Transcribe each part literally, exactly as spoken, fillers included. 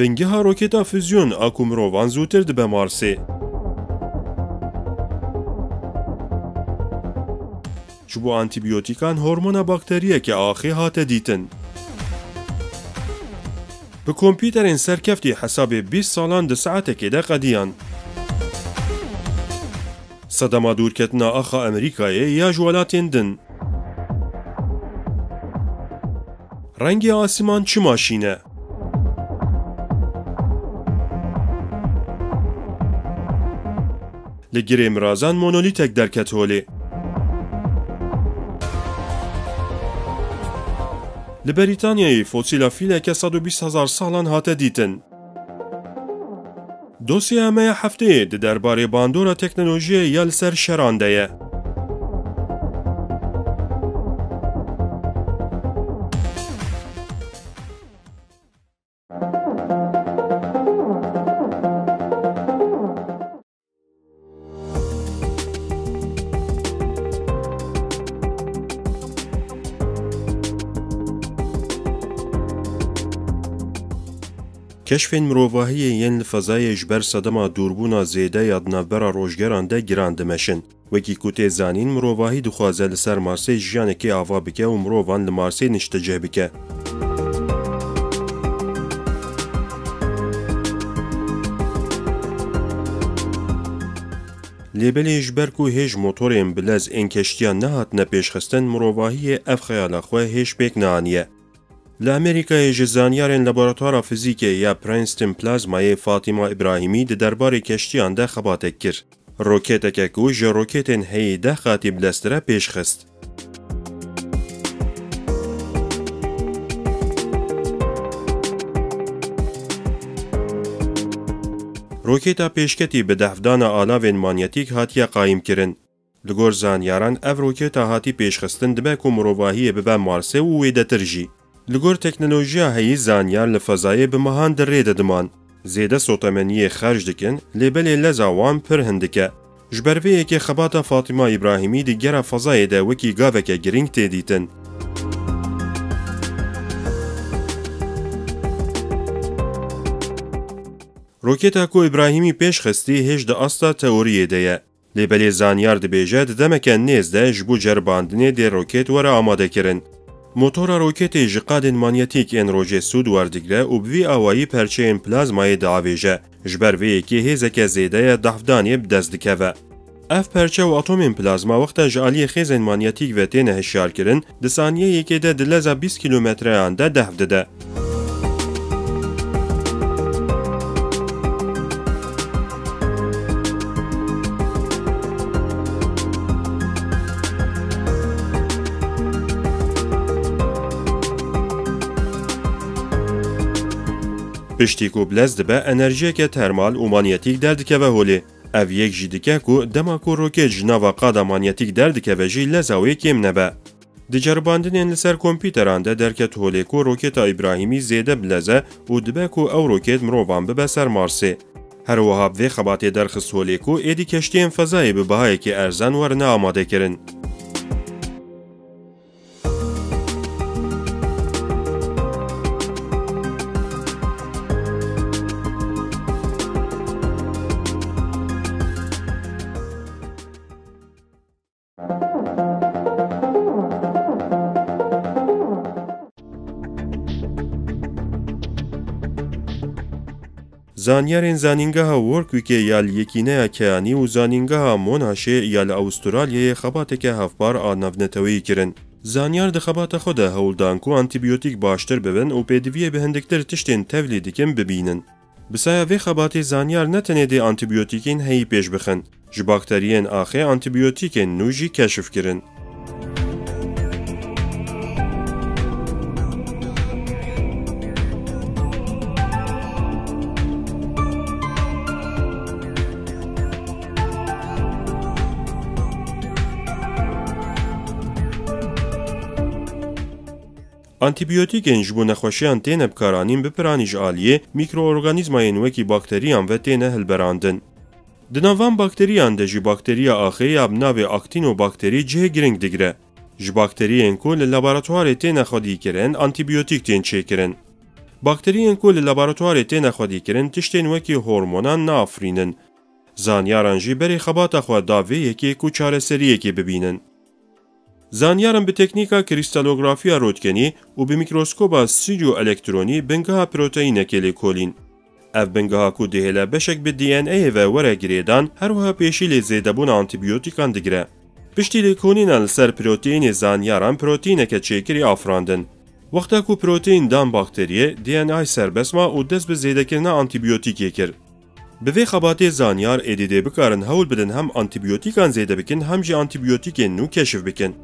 Bingeha roketa füzyon a ku mirovan zûtir dibe Marsê. Ji bo antîbiyotîkan hormona bakteriyeke axê hate dîtin. Bi kompîterên serkeftî hesabê bîst salan di saetekê de qediyan. Sedema dûrketina axa Amerîkayê ya ji welatên din. Rengê asîman çima şîn e? Li girê mirazan monolîtek derket holê. Li Berîtanyayê fosîla fîleke sed û bîst hezar salan hate dîtin. Dosyeya me ya hefteyê di derbarê bandora teknolojiyê ya li ser şeran de ye. Keşfên mirovahiyê yên li fezayê ji ber sedema dûrbûna zêde ya di navbera rojgeran de giran dimeşin. Wekî ku tê zanîn, mirovahî dixwaze li ser Marsê jiyanekê ava bike û mirovan li Marsê niştecih bike. Lê belê ji ber ku hêj motorên bilez ên keştiyan nehatine pêşxistin, mirovahiyê ev xeyala xwe hêj pêk neaniye. Li Amerîkayê ji zanyarên Laboratwara Fizîkê ya Princeton Plasmayê Fatima Îbrahîmî di derbarê keştiyan de xebatek kir. Roketeke ku ji roketên heyî deh qatî bileztir e pêş xist. Roketa pêşketî bi dehvdana alavên manyetîk hatiye qayîmkirin. Li gor zanyaran ev roketa hatî pêşxistin dibe ku mirovahiyê bibe Marsê û wêdetir jî. Li gor teknolojiya heyî zanyar li fezayê bi mehan di rê de diman. Zêde sotemeniyê xerc dikin, lê belê leza wan pir hindik e. Ji ber vê yekê xebata Fatima Îbrahîmî di gera fezayê de wekî gaveke girîng tê dîtin. Roketa ku Îbrahîmî pêş xistî hêj di asta teoriyê de ye. Lê belê zanyar dibêje, di demeke nêz de ji bo ceribandinê dê roket were amadekirin. Motora roketê ji qadên manyetîk ên rojê sûd werdigre û bi vî awayî perçeyên plazmayê diavêje. Ji ber vê yekê hêzeke zêde ya dehvdanê bi dest dikeve. Ev perçe û atomên plazma wexta ji aliyê xêzên manyetîk ve têne hişyarkirin, di saniyeyekê de di leza bîst kîlometreyan de dehf dide. Piştî ku bilez dibe, enerjiyeke termal û manyetîk derdikeve holê. Ev yek jî dike ku dema ku roket ji nava qada manyetîk derdikeve jî leza wê kêm nebe. Di ceribandinên li ser kompîteran de derket holê ku roketa Îbrahîmî zêde bilez e û dibe ku ew roket mirovan bibe ser Marsê. Her wiha bi vê xebatê derxist holê ku êdî keştiyên fezayê bi bihayekî erzan werine amadekirin. Zanyarên Zanîngeha Warwickê ya li Yekîneya Keyanî û Zanîngeha Monashê ya li Awistralyayê xebateke hevpar a navneteweyî kirin. Zanyar di xebata xwe de hewl dan ku antîbiyotik baştir bibin û pêdiviyê bi hindiktir tiştên tevlî dikin bibînin. Bi saya vê xebatê zanyar ne tenê dê antîbiyotîkên heyî pêş bixin, ji bakteriyên axê antîbiyotîkên nû jî keşf kirin. Antîbiyotîkên ji bo nexweşiyan têne bikaranîn bi piranî ji aliyê mîkroorganîzmayên wekî bakteriyan ve têne hilberandin. Di nav van bakteriyan de jî bakteriya axê ya bi navê aktinobakterî cihê girîng digire. Ji bakteriyên ku li laboratuwarê têne xwedîkirin, antîbiyotîk tên çêkirin. Bakteriyên ku li laboratuwarê têne xwedîkirin tiştên wekî hormonan naafirînin. Zanyaran jî berê xebata xwe da vê yekê ku çareseriyekê bibînin. Zanyaran bi teknîka krîstalografiya rotkenî û bi mîkroskoba stîryoelektronî bingeha proteinekê lê kolîn. Ev bingeha ku dihêle beşek bi D N A'yê ve were girêdan, her wiha pêşî lê zêdebûna antîbiyotikan digire. Piştî lêkolîna li ser proteinê zanyaran proteineke çêkirî afirandin. Wexta ku protein dan bakteriyê, D N A serbest ma û dest bi zêdekirina antîbiyotîkê kir. Bi vê xebatê zanyar êdî dê bikarin hewl bidin hem antîbiyotikan zêde bikin hem jî antîbiyotîkên nû keşif bikin.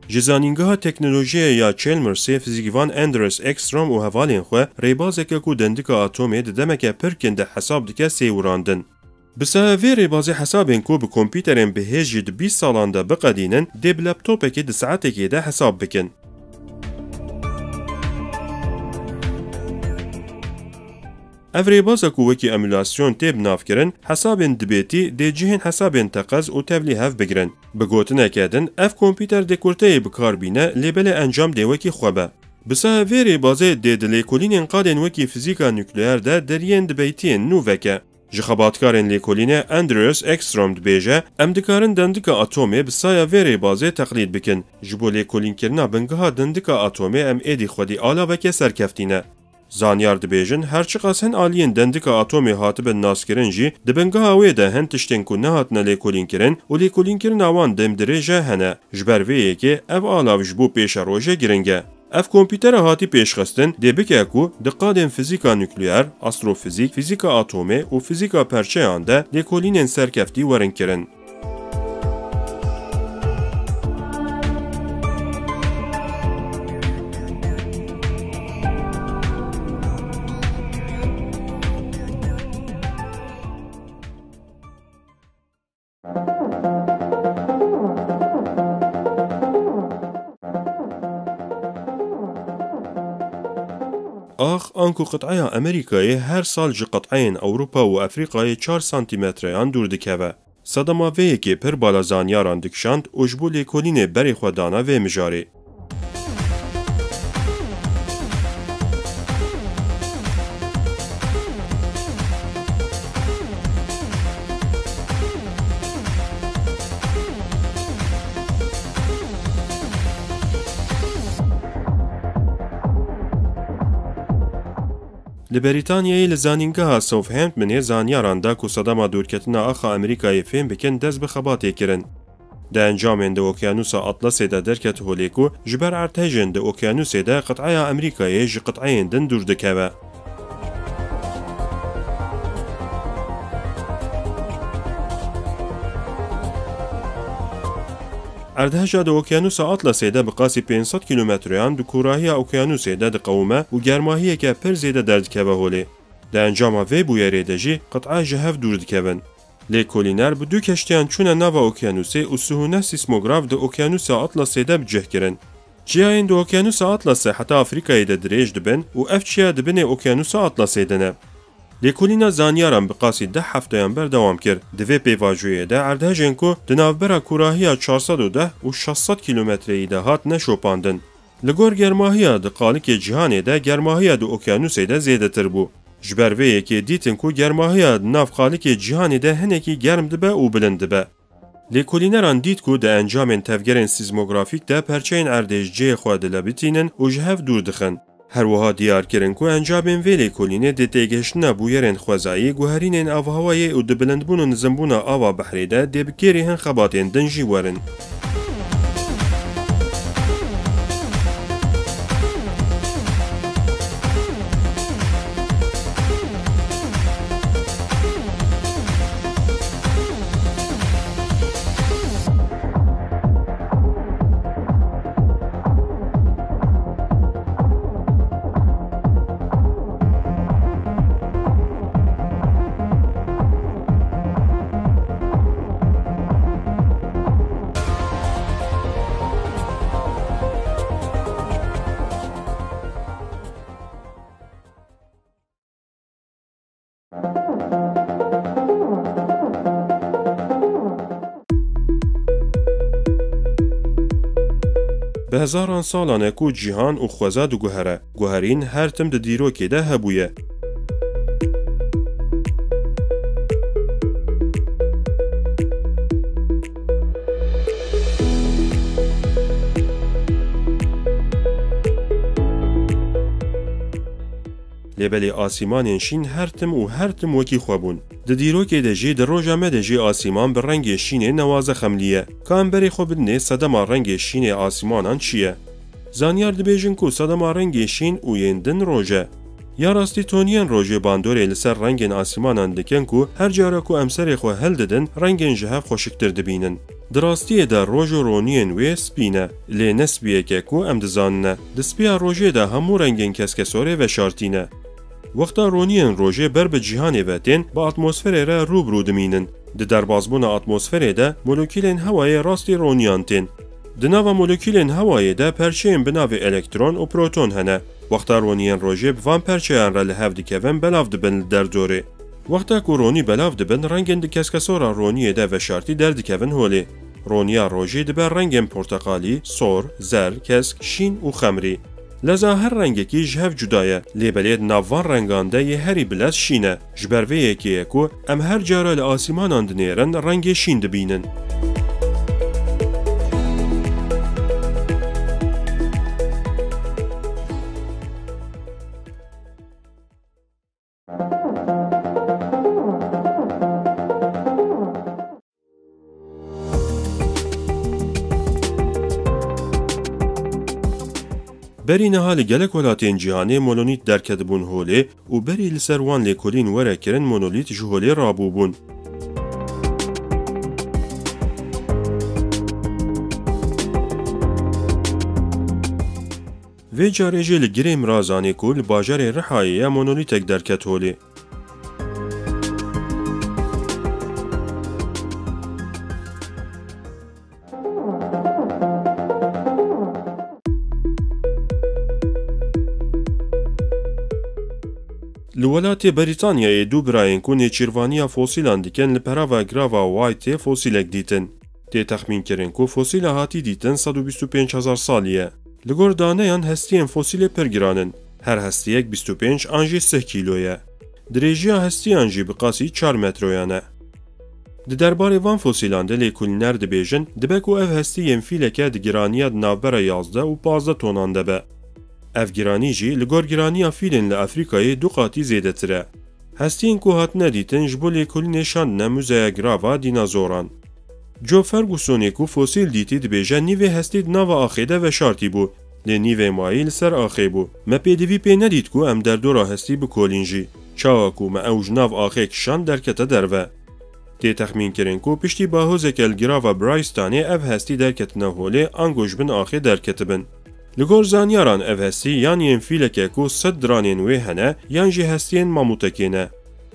Ji Zanîngeha Teknolojiyê ya Chalmersê fizîkvan Anders Ekström û hevalên xwe rêbazeke ku dendika atomê di demeke pir kin de hesab dike sêwirandin. Bi saya vê rêbazê hesabên ku bi kompîterên bihêz jî di bîst salan de biqedînin, dê bi laptopekê di saetekê de hesab bikin. Ev rêbaza ku wekî emûlasyon tê binavkirin, hesabên dibêtî dê cihên hesabên teqez û tevlî hev bigrin. Bi gotineke din, ev kompîter dê kurteyê bi kar bîne, lê belê encam dê wekî xwe be. Bi saya vê rêbazê dê di lêkolînên qadên wekî fizîka nukleer de deriyên dibeytiyên nû veke. Ji xebatkarên lêkolînê Andreas Ekström dibêje, em dikarin dendika atomê bi saya vê rêbazê teqlîd bikin. Ji bo lêkolînkirina bingeha dendika atomê em êdî xwedî alaveke serkeftî ne. Zanyar dibêjin, her çiqas hin aliyên dendika atomê hatibin naskirin jî, di bingeha wê de hin tiştên ku nehatine lêkolînkirin û lêkolînkirina wan demdirêj e hene. Ji ber vê yekê ev alav ji bo pêşerojê giring e. Ev kompîtera hatî pêşxistin dê bike ku di qadên fizîka nukleer, astrofizîk, fizîka atomê û fizîka perçeyan de lêkolînên serkeftî werin kirin. Ax, anku qit'eya Amerîkayê her sal ji qit'eyên Ewropa û Efrîkayê çar santîmetreyan dûr dikeve. Sedema vê yekê pir bala zanyaran dikişand û ji bo lêkolînê berê xwe dana vê mijarê. Li Berîtanyayê li Zanîngeha Southamptonê zanyaran da ku sedema dûrketina axa Amerîkayê fêm bikin dest bi xebatê kirin. Di encamên di Okyanûsa Atlasê de derket holê ku ji ber erdhejên di Okyanûsê de qit'eya Amerîkayê ji qit'eyên din dûr dikeve. Erdheja di Okyanûsa Atlasê de bi qasî pênc sed kîlometreyan di kûrahiya Okyanûsê de diqewime û germahiyeke pir zêde derdikeve holê. Di encama vê bûyerê de jî qit'e ji hev dûr dikevin. Lêkolîner bi du keştiyan çûne nava okyanûsê û sî û neh sîsmograf di Okyanûsa Atlasê de bi cih kirin. Çiyayên di Okyanûsa Atlasê heta Afrîkayê de dirêj dibin û ev çiya di binê Okyanûsa Atlasê de ne. Lêkolîna zanyaran bi qasî deh hefteyan berdewam kir. Di vê pêvajoyê de erdhejên ku di navbera kûrahiya çar sed û deh û şeş sed kîlometreyî de hatine şopandin. Li gor germahiya di qalikê cîhanê de germahiya di okyanûsê de zêdetir bû. Ji ber vê yekê dîtin ku germahiya di nav qalikê cîhanê de hinekî germ dibe û bilind dibe. Lêkolîneran dît ku di encamên tevgerên sîzmografîk de perçeyên erdê ji cihê xwe dilebitînin û ji hev dûr dixin. Her wiha diyar kirin ku encamên vê lêkolînê dê têgihiştina bûyerên xwezayî, guherînên avhewayê û di bilindbûn û nizimbûna ava behrê de dê bi kêrî hin xebatên din jî werin. Bi hezaran salan e ku cîhan û xweza diguhere. Guherîn her tim di dîrokê de hebûye. Lê belê asîmanên şîn her tim û her tim wekî xwe bûn. Di dîrokê de jî, di roja me de jî asîman bi rengê şînê newaze xemlî ye. Ka em berê xwe bidinê sedema rengê şînê asîmanan çi ye? Zanyar dibêjin ku sedema rengê şîn û yên din roj e. Ya rastî toniyên rojê bandorê li ser rengên asîmanan dikin ku her cara ku em serê xwe hildidin, rengên ji hev xweşiktir dibînin. Di rastiyê de roj û roniyên wê spî ne, lê ne spiyeke ku em dizanin e. Di spiya rojê de hemû rengên keskesorê veşartî ne. Wexta roniyên rojê ber bi cîhanê ve tên, bi atmosferê re rû bi rû dimînin. Di derbasbûna atmosferê de molekîlên hewayê rastî roniyan tên. Di nava molekîlên hewayê de perçeyên bi navê elektron û proton hene. Wexta roniyên rojê bi van perçeyan re li hev dikevin, belav dibin li derdorê. Wexta ku ronî belav dibin, rengên di keskesora roniyê de veşartî derdikevin holê. Roniya rojê dibe rengên porteqalî, sor, zer, kesk, şîn û xemrî. Leza her rengekî ji hev cuda ye, lê belê di nav van rengan de yê herî bilez şîn e. Ji ber vê yekê ye ku em her cara li asîmanan dinêrin rengê şîn dibînin. Berî niha li gelek welatên cîhanê monolît derketibûn holê û berî li ser wan lêkolîn were kirin monolît ji holê rabûbûn. Vê carê jî li Girê Mirazanê ku li bajarê Rihayê ye monolîtek derket holê. Li welatê Brîtanyayê du birayên ku nêçîrvaniya fosîlan dikin li perava girava White-ê fosîlek dîtin. Tê texmînkirin ku fosîla hatî dîtin sed û bîst û pênc hezar salî ye. Li gor daneyan hestiyên fosîlê pir giran in. Her hestiyek bîst û pênc an jî sih kîlo ye. Dirêjiya hestiyan jî bi qasî çar metroyan e. Di derbarê van fosîlan de lêkolîner dibêjin, dibe ku ev hestî yên fîleke di giraniya di navbera yazdeh û pazdeh tonan de be. Ev giranî jî li gor giraniya fîlên li Afrîkayê du qatî zêdetir e. Hestiyên ku hatine dîtin ji bo lêkolînê şandine Muzeya Girava Dînazoran. Joe Fergusonê ku fosîl dîtî dibêje nîvê hestî di nava axê de veşartî bû, lê nîvê mayî li ser axê bû. Me pêdivî pê nedît ku em derdora hestî bikolîn jî. Çawa ku me ew ji nav axê kişand derkete derve. Tê texmînkirin ku piştî bahozeke li girava Brightstanê ev hestî derketine holê ango ji bin axê derketibin. Li gor zanyaran ev hestî yan yên fîleke ku sed diranên wê hene yan jî hestiyên mamûtekê ne.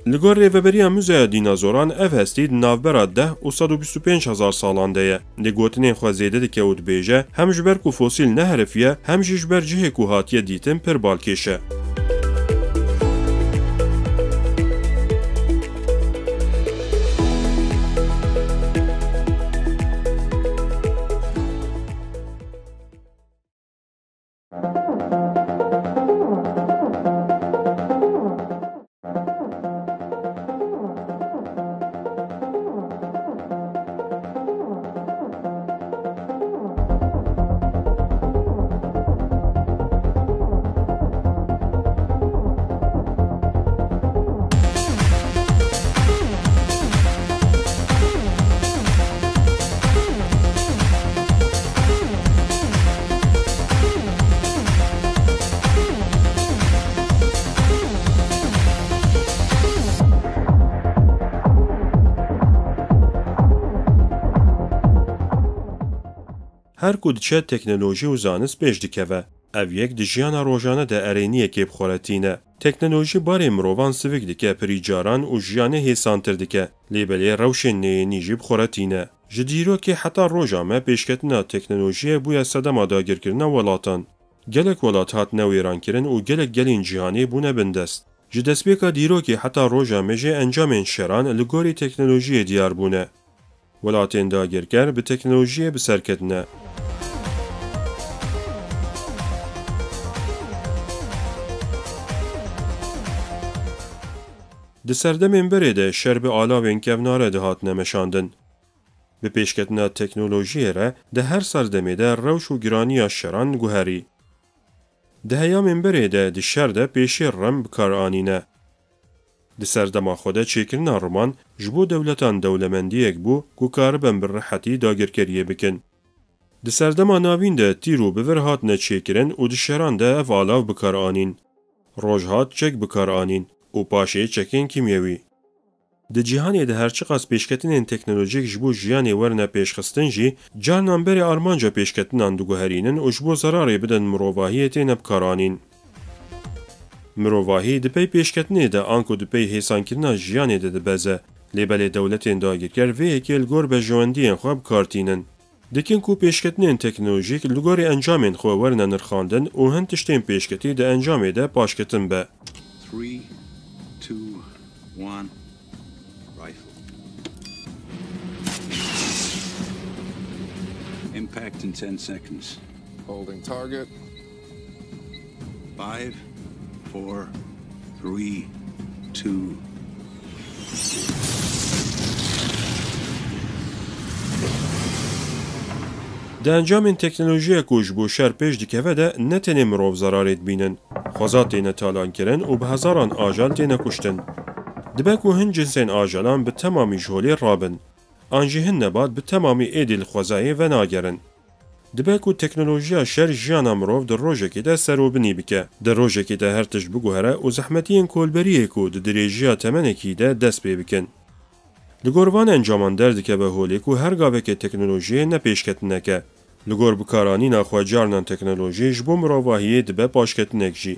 Li gor rêveberiya Muzeya Dînazoran ev hestî di navbera deh û sed û bîst û pênc hezar salan de ye. Lê gotinên xwe zêde dike û dibêje, hem ji ber ku fosîl neherifiye, hem jî ji ber cihê ku hatiye dîtin pir balkêş e. Her ku diçe teknolojî û zanist pêş dikeve. Ev yek di jiyana rojane de erêniyekê bi xwe re tîne. Teknolojî barê mirovan sivik dike pirî caran û jiyanê hêsantir dike. Lê belê rewşên neyênî jî bi xwe re tîne. Ji dîrokê heta roja me pêşketina teknolojiyê bûye sedema dagirkirina welatan. Gelek welat hatine wêrankirin û gelek gelên cîhanê bûne bindest. Ji destpêka dîrokê heta roja me jî encamên şeran li gorî teknolojiyê diyar bûne. Welatên dagirker bi teknolojiyê bi ser ketine. Di serdemên berê de şer bi alavên kevnare dihatine meşandin. Bi pêşketina teknolojiyê re di her serdemê de rewş û giraniya şeran guherî. Di heyamên berê de di şer de pêşî rim bi kar anîne. Di serdema xwe de çêkirina riman ji bo dewletan dewlemendiyek bû ku karibin bi rihetî dagirkeriyê bikin. Di serdema navîn de tîr û bivir hatine çêkirin û di şeran de ev alav bi kar anîn. Roj hat çek bi kar anîn û paşê çekên kîmyewî. Di cîhanê de her çiqas pêşketinên teknolojîk ji bo jiyanê werine pêşxistin jî, carinan berê armanca pêşketinan diguherînin û ji bo zerarê bidin mirovahiyê têne bikaranîn. Mirovahî di pey pêşketinê de anku di pey hêsankirina jiyanê de dibeze. Lê belê dewletên dagirker vê yekê li gor berjewendiyên xwe bi kar tînin. Dikin ku pêşketinên teknolojîk li gorî encamên xwe werine nirxandin û hin tiştên pêşketî di encamê de paşketin be. Three, two, one, rifle. Impact in ten seconds. Holding target. Five, four, three, two. Di encamên teknolojiyê ku ji bo şer pêş dikeve de ne tenê mirov zerarê dibînin. Xwezat têne talankirin û bi hezaran ajal têne kuştin. Dibe ku hin cinsên ajalan bi temamî ji holê rabin. An jî hin nebat bi temamî êdî li xwezayê venagerin. Dibe ku teknolojiya şer jiyana mirov di rojekê de serobinî bike, di rojekê de her tişt biguhere û zehmetiyên kolberiyê ku di dirêjiya temenekî de dest pê bikin. Li gor van encaman derdikeve holê ku her gaveke teknolojiyê ne pêşketineke. Li gor bikaranîna xwe carinan teknolojî ji bo mirovahiyê dibe paşketinek jî.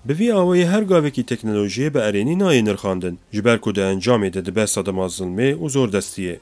Bi vî awayî her gavekî teknolojiyê bi erênî nayê nirxandin, ji ber ku di encamê de dibe sedema zilmê û zordestiyê.